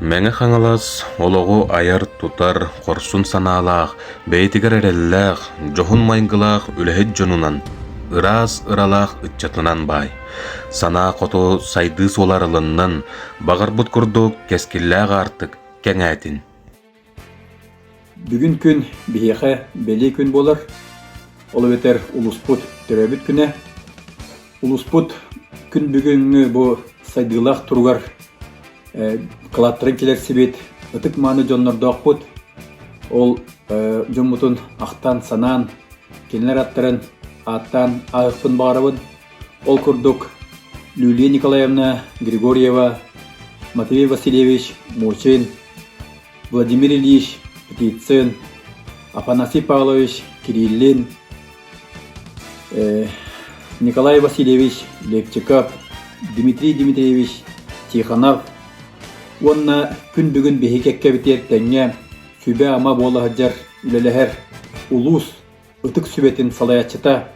Мэҥэ Хаҥалас олоҕу айар-тутар, хорсун санаалаах, бэйэтигэр эрэллээх, дьоһун майгылаах үлэһит дьонунан, ыраас ыралаах ыччатынан баай. Санаа хоту сайдыы суола арылыннын, баҕарбыт курдук кэскиллээх аартык кэҥээтин. Бүгүн күн биһиэхэ бэлиэ күн буолар. Ол эбэтэр улууспут төрөөбүт күнэ. Улууспут күн бүгүҥҥү бу сайдыылаах туругар кылааттарын килэрсибит ытык-мааны дьоннордоохпут. Ол дьоммутун ахтан-санаан, кинилэр аттарын ааттаан ааһыахпын баҕарабын. Ол курдук Люлия Николаевна Григорьева, Матвей Васильевич Мучин, Владимир Ильич Птицын, Афанасий Павлович Кириллин, Николай Васильевич Лепчиков, Дмитрий Дмитриевич Тихонов уонна күн бүгүн биһиги кэккэбитигэр тэҥҥэ сүбэ-ама буола сылдьар үлэлэһэр улуус Ытык сүбэтин салайааччыта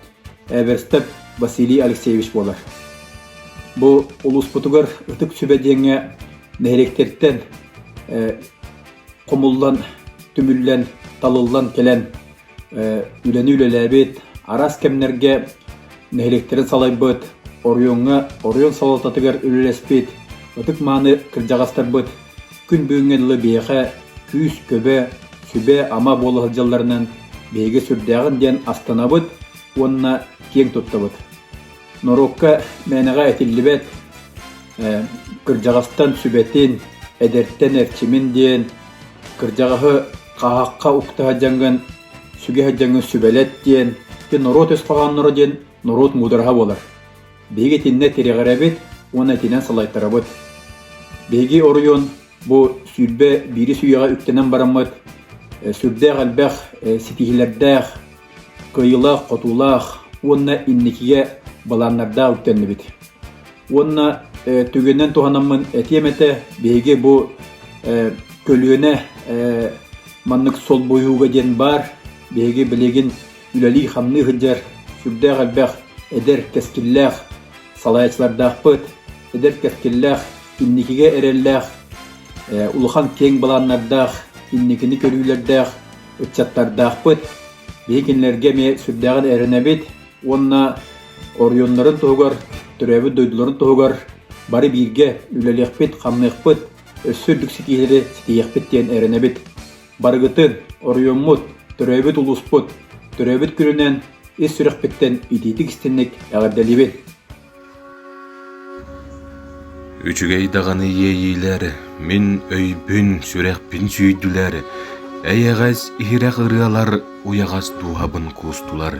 Эверстов Василий Алексеевич буолар. Бу улууспутугар Ытык сүбэ диэҥҥэ нэһилиэктэртэн хомуллан, түмүллэн, талыллан кэлэн үлэни үлэлээбит, араас кэмнэргэ нэһилиэктэрин салайбыт, оройуоҥҥа оройуон салалтатыгар үлэлэспит ытык-мааны кырдьаҕастарбыт күн бүгүҥҥэ дылы биһиэхэ күүс-көбө, сүбэ-ама буола сылдьалларынан биһиги сүрдээҕин диэн астынабыт уонна киэҥ туттабыт. Норуокка мээнэҕэ этиллибэт кырдьаҕастан сүбэтин, эдэртэн эрчимин диэн кырдьаҕаһы хааһахха укта сылдьаҥҥын, сүгэ сылдьаҥҥын сүбэлэт диэн, ити норуот өс хоһоонноро диэн норуот муудараһа буолар. Биһиги итиннэ тирэҕирэбит уонна итинэн салайтарабыт. Биһиги оройуон бу 21 үйэҕэ үктэнэн бараммыт сүрдээх элбэх ситиһиилэрдээх, кыайыылаах-хотуулаах уонна инникигэ былааннардаах үктэннибит. Уонна түгэнинэн туһанаммын этиэм этэ, биһиги бу көлүөнэ маннык солбуйууга диэн баар. Биһиги билигин үлэлии-хамныы сылдьар сүрдээх элбэх эдэр кэскиллээх салайааччылардаахпыт, эдэр кэскиллээх, инникигэ эрэллээх, улахан киэҥ былааннардаах, инникини көрүүлэрдээх ыччаттардаахпыт. Биһи кинилэргэ эмиэ сүрдээҕин эрэнэбит уонна оройуоннарын туһугар, төрөөбүт дойдуларын туһугар бары бииргэ үлэлиэхпит, хамныахпыт, өссө үрдүк ситиһиилэри ситиһиэхпит диэн эрэнэбит. Барыгытын, оройуоммут, төрөөбүт улууспут, төрөөбүт күнүнэн ис сүрэхпиттэн итиитик-истинник эҕэрдэлиибин! Үчүгэй даҕаны иэйиилэр мин өйбүн, сүрэхпин сүүйдүлэр, эйэҕэс иһирэх ырыалар уйаҕас дууһабын куустулар.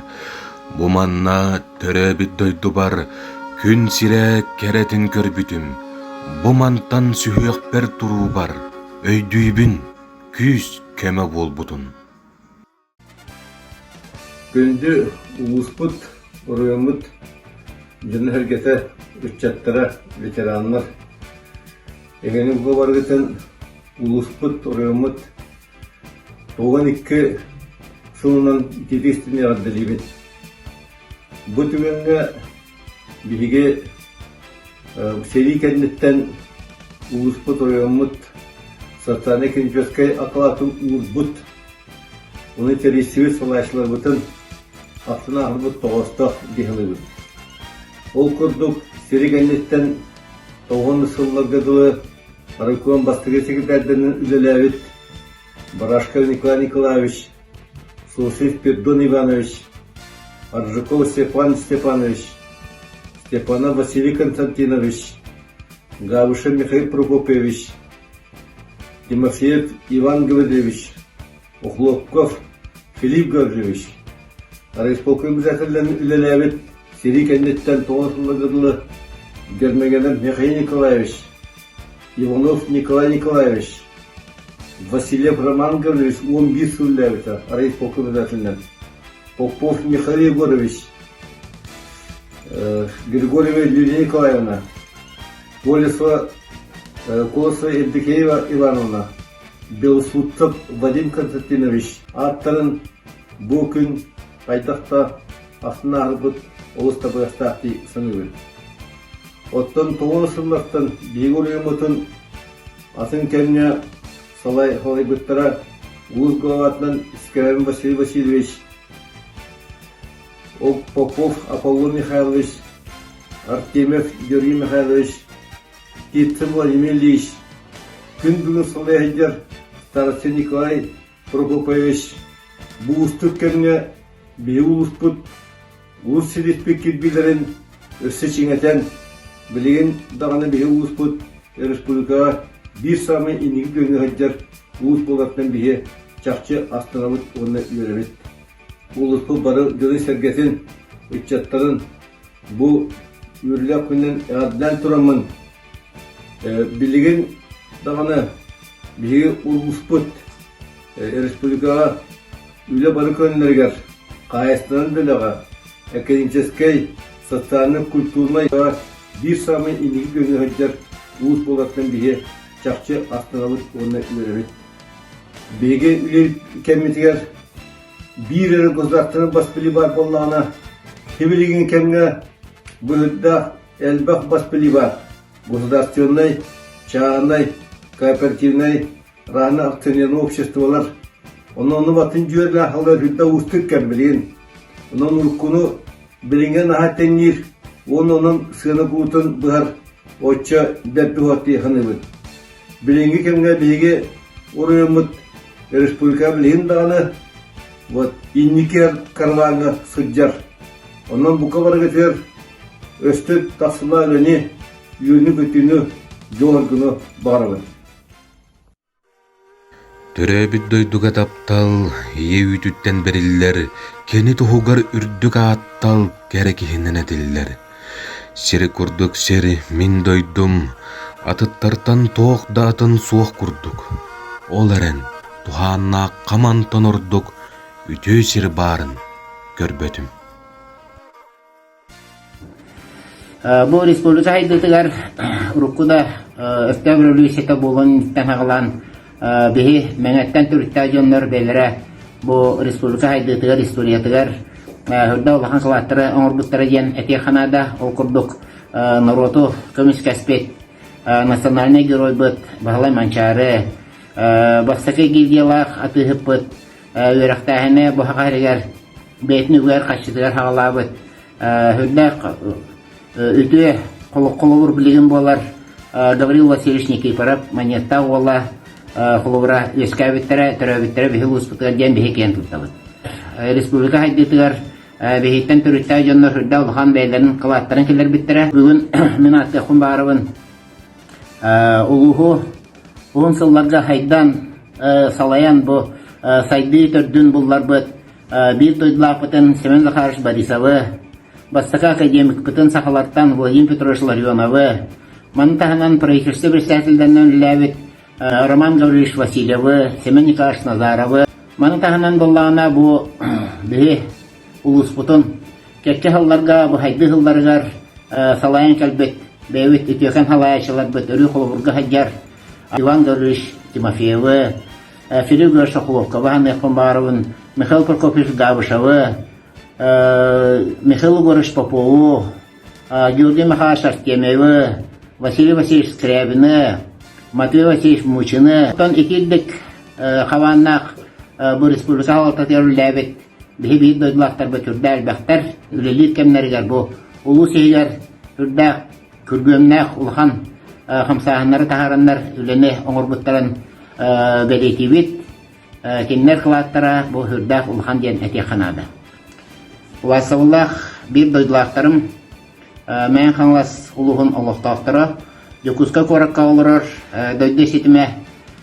Бу манна төрөөбүт дойдубар күн сирэ кэрэтин көрбүтүм, бу мантан сүһүөхпэр туруубар өйдүүбүн күүс көмө буолбутун. Күндү улууспут, оройуоммут дьоно-сэргэтэ, ыччаттара, ветераннар, эһигини бу барыгытын улууспут, оройуоммут 92 сылынан итиитик истиҥ эҕэрдэлиибит. Бу түгэҥҥэ Биһиги сэрии кэнниттэн улууспут, оройуоммут социальнай-экономическай акылаатын уурбут, ону тэрийсибит салайааччыларбытын ахсын ааһарбыт тоҕоостоох дии саныыбын. Ол курдук, сэрии кэнниттэн тоҕуон сылларга дылы райком бастакы секретарьдарынан үлэлээбит Барашков Николай Николаевич Сосев Петдон Иванович, Аржаков Степан Степанович, Степанов Василий Константинович, Габышев Михаил Прокопьевич, Тимофеев Иван Гаврильевич, Охлопков Филипп Гаврильевич, райисполком председателлэрин үлэлээбит сэрии кэнниттэн тоҕус сылларга дылы Гермогенов Михаил Николаевич, Иванов Николай Николаевич, Васильев Роман Гаврильевич 11 сыл үлэлээбитэ райисполком председателинэн. Попов Михаил Егорович, Григорьева Юлия Николаевна, Колесова, Колосова Евдокеева Ивановна, Белосудцев Вадим Константинович ааттарын бу күн хайдах да ахтын ааһарбыт олус табыгастаах дии саныыбын. Оттон тоҕус сыллартан биһиги оройуоммутун. Атын кэмҥэ салайбыттара улуус главатынан Скрябин Василий Васильевич, Попов Аполлон Михайлович, Артемьев Георгий Михайлович, Птицын Владимир Ильич, күн бүгүн салайа сылдьар староста Николай Прокопьевич бу уустук кэмҥэ биһи улууспут улуус силиспит кирбиилэрин өссө чиҥэтэн, билигин даҕаны биһи улууспут республикаҕа биир саамай инники күөҥҥэ сылдьар улуус буолартан биһи чахчы астынабыт уонна үөрэбит. Улууспут бары дьонун-сэргэтин, ыччаттарын бу үөрүүлээх күнүнэн эҕэрдэлээн тураммын, билигин даҕаны биһиги улууспут республикаҕа үлэ бары көрүҥнэригэр хаһаайыстыбанан үлэҕэ, экономическай, социальнай-культурнай биир саамай инники күөҥҥэ сылдьар улуус буолартан биһи чахчы астынабыт уонна үөрэбит. Биһиги үлэлиир кэммитигэр биир эрэ государственнай бас билии баар буоллаҕына, сибилигин кэмҥэ быһыйдаах элбэх бас билии баар. Государственнай, чааһынай, кооперативнай, равно акционернай обществолар. Онон ону батын дьүөрэлээх халлар үрдэ уустук кэм билигин. Онон уруккуну билиҥҥэ наһаа тэҥниир уонна онон сыана куутун быһар оччо бэрт уһаттыы саныыбын. Билиҥҥи кэмҥэ биһиги оройуоммут республика билигин даҕаны вот инники караваҥҥа сылдьар. Онон бука барыгытыгар өстө тахсыла үлэни, үөнү-көтүүнү, дьол-соргуну баҕарабын. Төрөөбүт дойдуга таптал ийэ үүтүттэн бэриллэр, кини туһугар үрдүк ааттал кэрэ киһинэн этиллэр. Сир курдук сир мин дойдум, атыттартан туох да атын суох курдук. Ол эрэн туһааннаах хамантан ордук үтүө сир баарын көрбөтүм. Бу республика сайдыытыгар урукку да Өктөөп революцията буолуон саҕалаан биһи Мэҥэттэн төрүттээх дьоннор бэйэлэрэ бу республика сайдыытыгар, историятыгар үрдэ улахан кылааттары оҥорбуттара диэн этиэххэ наада. Ол курдук норуоту көмүскэспит национальнай геройбут Баһылай Манчаары, бастакы гильдиялаах атыыһыппыт үөрэхтээһини бу саха сиригэр бэйэтин үгэр хаччытыгар хаҕалаабыт үрдээх үтүө холобур билигин буолар Гаврил Васильевич Никифоров Манньыаттаах уола холобура үөскээбиттэрэ, төрөөбүттэрэ биһи улууспутугар диэн биһи киэн туттабыт. Республика сайдыытыгар биһиттэн төрүттээх дьоннор үрдээх улахан бэйэлэрин кылааттарын киллэрбиттэрэ. Бүгүн мин ааттыахпын баарыбын улууһу уһун сылларга хайдан салайан бу сайдыы төрдүн булларбыт биир дойдулаахпытын Семен Захарович Борисовы, бастакы академикпытын сахалартан Владимир Петрович Ларионовы, маны таһынан правительство председателлэринэн үлэлээбит Роман Гаврильевич Васильевы, Семен Николаевич Назаровы, маны таһынан буоллаҕына бу биһи улууспутун кэккэ сылларга бу сайдыы сылларыгар салайан кэлбит бэйэбит үтүөкэн салайааччыларбыт өрүү холобурга сылдьар Иван Гаврильевич Тимофеевы, Филипп Гаврильевич Охлопковы саныахпын баҕарабын, Михаил Прокопьевич Габышевы, Михаил Егорович Попову, Георгий Михайлович Артемьевы, Василий Васильевич Скрябины, Матвей Васильевич Мучины. Оттон итирдик хабааннаах бу республика салалтатыгар үлэлээбит биһи биир дойдулаахтарбыт үрдээх элбэхтэр үлэлиир кэмнэригэр бу улуус иһигэр үрдээх күргүөмнээх улахан хамсааһыннары таһаараннар үлэни оҥорбуттарын бэлиэтиибит. Кинилэр кылааттара бу үрдээх улахан диэн этиэххэ наада. Убаастабыллаах биир дойдулаахтарым Мэҥэ Хаҥалас улууһун олохтоохторо Дьокуускай куоракка олорор дойду ситимэ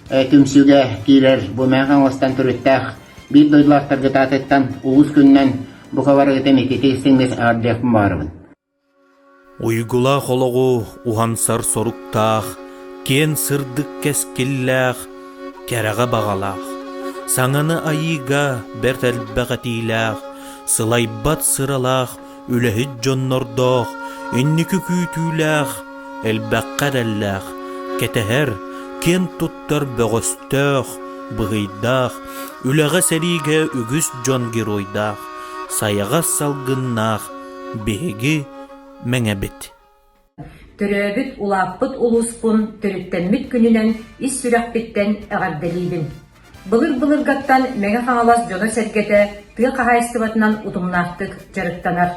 түмсүүгэ киирэр бу Мэҥэ Хаҥаластан төрүттээх биир дойдулаахтаргыт аатыттан улуус күнүнэн бука барыгытын ититик истиҥник эҕэрдиэхпин баҕарабын. Уйгулаах олоҕу уһансар соруктаах, киэн сырдык кэскиллээх, кэрэҕэ баҕалаах, саҥаны айыыга бэрт элбэх этиилээх, сылайбат сыралаах үлэһит дьоннордоох, инники күүтүүлээх, элбэххэ эрэллээх, кэтэһэр, киэн туттар бөҕөстөөх, быһыйдаах, үлэҕэ-сэриигэ үгүс дьон геройдаах, сайаҕас салгыннаах биһиги Мэҥэбит. Төрөөбүт, улааппыт улууспун төрүттэммит күнүнэн ис сүрэхпиттэн эҕэрдэлиибин. Былыр-былыргаттан Мэҥэ Хаҥалас дьоно-сэргэтэ тыа хаһаайыстыбатынан утумнаахтык дьарыктанар.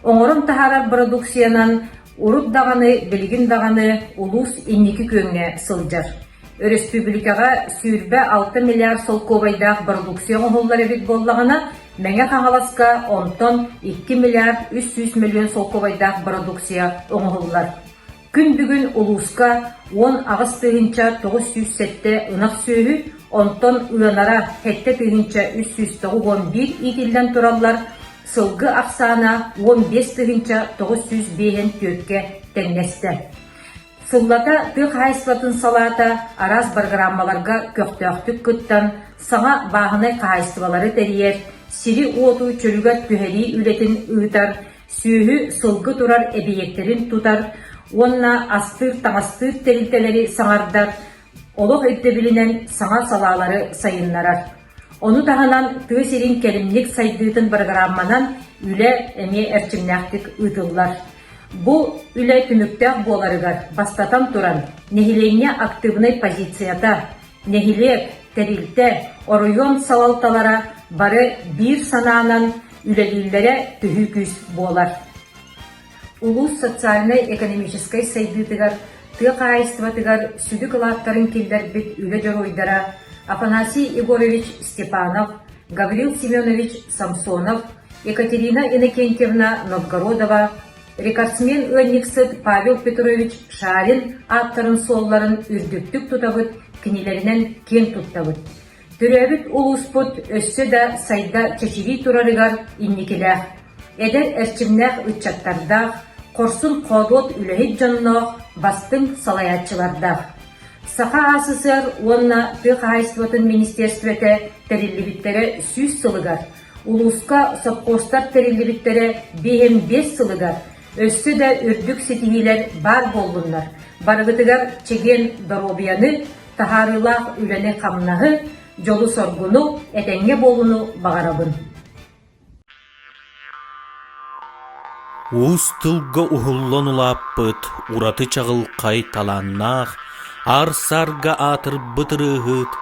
Оҥорон таһаарар бородууксуйанан урут даҕаны, билигин даҕаны улуус инники күөҥҥэ сылдьар. Өрөспүүбүлүкэҕэ 26 миллиард солкуобайдаах бородууксуйа оҥоһуллар эбит буоллаҕына, Мэҥэ Хаҥаласка онтон 2 миллиард 300 миллион солкуобайдаах бородууксуйа оҥоһуллар. Күн бүгүн улууска 18 907 ынах сүөһү, онтон ыанара 7391 иитиллэн тураллар, сылгы ахсаана 15 954-кэ тэҥнэстэ. Сыллата тыа хаһаайыстыбатын салаата араас бырагырааммаларга көхтөөхтүк кыттан, саҥа бааһынай хаһаайыстыбалары тэрийэр, сири-уоту чөлүгэр түһэрии үлэтин ыытар, сүөһү, сылгы турар эбийиэктэрин тутар уонна астыыр-таҥастыыр тэрилтэлэри саҥардар, олох ирдэбилинэн саҥа салаалары сайыннарар. Ону таһынан тыа сирин кэлимник сайдыытын бырагыраамманан үлэ эмиэ эрчимнээхтик ыытыллар. Бу үлэ түмүктээх буоларыгар, бастатан туран, нэһилиэнньэ актыыбынай позицията, нэһилиэк, тэрилтэ, оройуон салалталара бары биир санаанан үлэлииллэрэ төһүү күүс буолар. Улуус социальнай-экономическай сайдыытыгар, тыа хаһаайыстыбатыгар сүдү кылааттарын киллэрбит үлэ дьоруойдара Афанасий Егорович Степанов, Гаврил Семенович Самсонов, Екатерина Иннокентьевна Новгородова, рекордсмен ыанньыксыт Павел Петрович Шарин ааттарын-суолларын үрдүктүк тутабыт, кинилэринэн киэн туттабыт. Төрөөбүт улууспут өссө да сайда чэчирии турарыгар инникилээх, эдэр эрчимнээх ыччаттардаах, хорсун-хоодуот үлэһит дьонноох, бастыҥ салайааччылардаах. Саха АССР уонна тыа хаһаайыстыбатын министиэрстибэтэ тэриллибиттэрэ 100 сылыгар, улууска сопхуостар тэриллибиттэрэ 55 сылыгар өссө да үрдүк ситиһиилэр баар буоллуннар, барыгытыгар чэгиэн доруобуйаны, таһаарыылаах үлэни-хамнаһы, дьолу-соргуну, этэҥҥэ буолууну баҕарабын. Уус тылга уһуллан улааппыт ураты чаҕылхай талааннаах, аар-саарга аатырбыт ырыаһыт,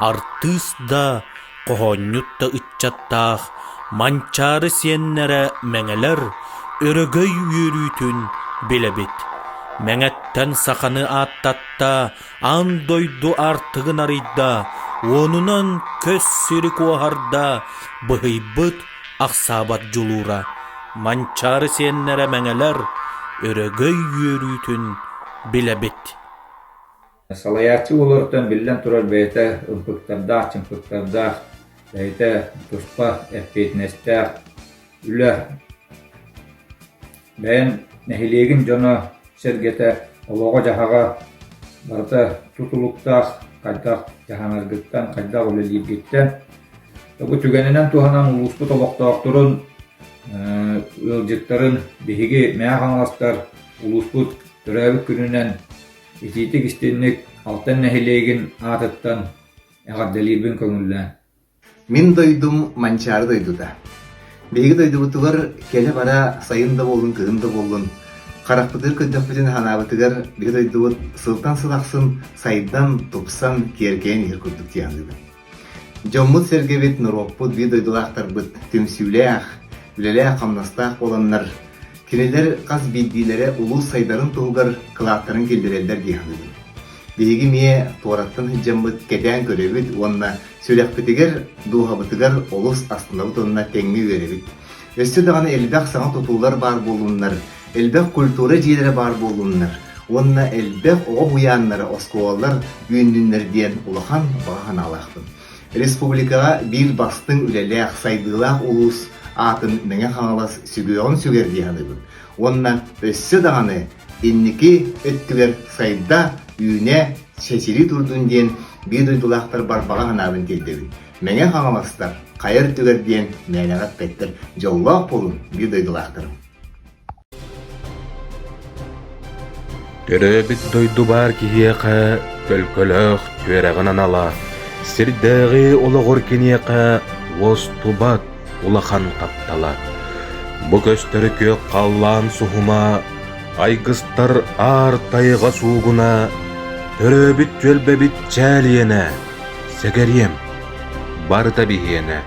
артыыс да, хоһоонньут да ыччаттаах Манчаары сиэннэрэ мэҥэлэр өрөгөй үөрүүтүн билэбит. Мэҥэттэн саханы ааттатта, аан дойду аартыгын арыйда, уонунан көс сири куоһарда, быһыйбыт ахсаабат дьулуура. Манчаары сиэннэрэ мэҥэлэр өрөгөй үөрүүтүн билэбит. Салайааччы буоларыттан биллэн турар бэйэтэ ымпыктардаах-чымпыктардаах, бэйэтэ туспа эппиэтинэстээх үлэ. Бэйэм нэһилиэгин дьоно-сэргэтэ олоҕо-дьаһаҕа барыта тутулуктаах, хайдах дьаһанаргыттан, хайдах үлэлииргиттэн. Бу түгэнинэн туһанан улууспут олохтоохторун, ыалдьыттарын биһиги Мэҥэ Хаҥаластар улууспут төрөөбүт күнүнэн Итиитик-истинник Алтан нэһилиэгин аатыттан эҕэрдэлиирбин көҥүллээн. Мин дойдум Манчаары дойдута. Биһиги дойдубутугар кэлэ-бара сайын да буоллун, кыһын да буоллун, харахпытыгар көрдөхпүтүнэ санаабытыгар биһиги дойдубут сылтан сыл ахсын сайдан, тупсан, киэркэйэн иһэр курдук дии саныыбын. Дьоммут-сэргэбит, норуоппут, биир дойдулаахтарбыт түмсүүлээх, үлэлээх-хамнастаах буоланнар, кинилэр хас биирдиилэрэ улуус сайдарын туһугар кылааттарын киллэрэллэр дии саныыбын. Биһиги эмиэ туораттан сылдьаммыт кэтээн көрөбүт уонна сүрэхпитигэр, дууһабытыгар олус астынабыт уонна тэҥҥэ үөрэбит. Өссө даҕаны элбэх саҥа тутуулар баар буоллуннар, элбэх культура дьиэлэрэ баар буоллуннар уонна элбэх оҕо уһуйааннара, оскуолалар үүннүннэр диэн улахан баҕа санаалаахпын. Республикаҕа биир бастыҥ үлэлээх, сайдыылаах улуус аатын Мэҥэ Хаҥалас сүгүөҕүн сүгэр дии саныыбын. Уонна өссө даҕаны инники өттүгэр сайда, үүнэ, чэчирии турдун диэн биир дойдулаахтарбар баҕа санаабын тиэрдэбин. Мэҥэ Хаҥаластар хайа үрдүгэр диэн мээнэҕэ эппэттэр, дьоллоох буолуҥ биир дойдулаахтарым. Төрөөбүт дойду баар киһиэхэ төлкөлөөх түөрэҕин анала, сирдээҕи олоҕор киниэхэ уостубат улахан таптала. Бу көстөр күөх халлаан суһума. Айгыстар аар тайҕа суугуна, төрөөбүт түөлбэбит чээлиэнэ, сэгэриэм, барыта биһиэнэ.